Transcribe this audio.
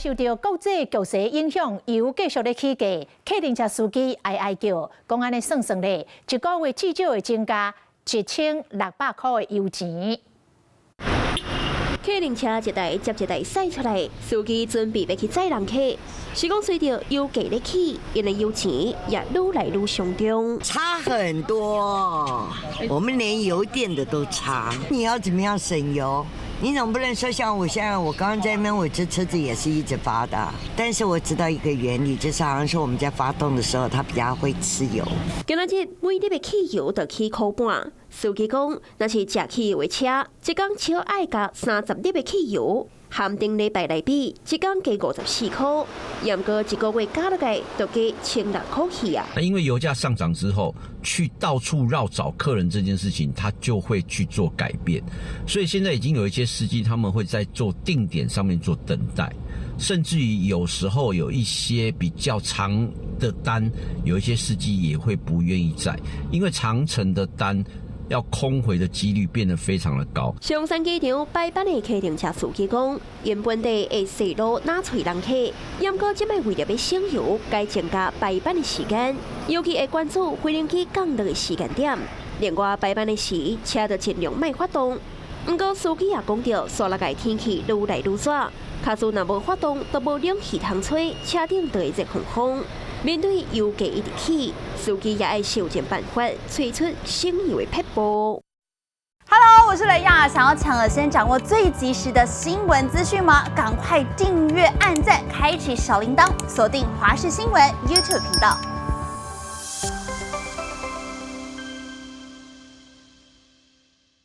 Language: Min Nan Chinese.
受著國際局勢影響，油繼續咧起價，客運車司機哀哀叫，講按呢算算咧，一個月至少會增加1600塊的油錢。客運車一台接一台駛出來，司機準備欲去載人客。是講隨著油價咧起，𪜶的油錢也愈來愈傷重。差很多，我們連油店的都差。你要怎麼樣省油？你總不能說像我現在，我剛剛在那邊，我這車子也是一直發的，但是我知道一個原理，就是好像說我們在發動的時候，它比較會吃油。今仔日每粒的汽油就起箍半。司機講，若是食汽油的車，一工少愛加30粒的汽油，和頂禮拜來比，一工加54塊。毋過一個月加落來，就加1600塊去啊。那因為油價上漲之後，去到處繞找客人這件事情，他就會去做改變。所以現在已經有一些司機，他們會在做定點上面做等待，甚至於有時候有一些比較長的單，有一些司機也會不願意載，因為長程的單要空回的幾率變得非常的高。松山機場排班的客運車司機講，𪜶本地會踅路若揣人客，毋過這擺為著欲省油，該增加排班的時間，尤其會關注飛行機降落的時間點。另外排班的時，車就盡量莫發動。毋過司機也講著，煞落個天氣愈來愈熱，跤數若無發動，都無冷氣通吹，車頂就會熱烘烘。面對油價一直起，司機也愛想盡辦法，揣出省油的撇步。 Hello，我是雷亞，想要搶先掌握最及時的新聞資訊嗎？趕快訂閱、按讚、開啟小鈴鐺，鎖定華視新聞 YouTube 頻道。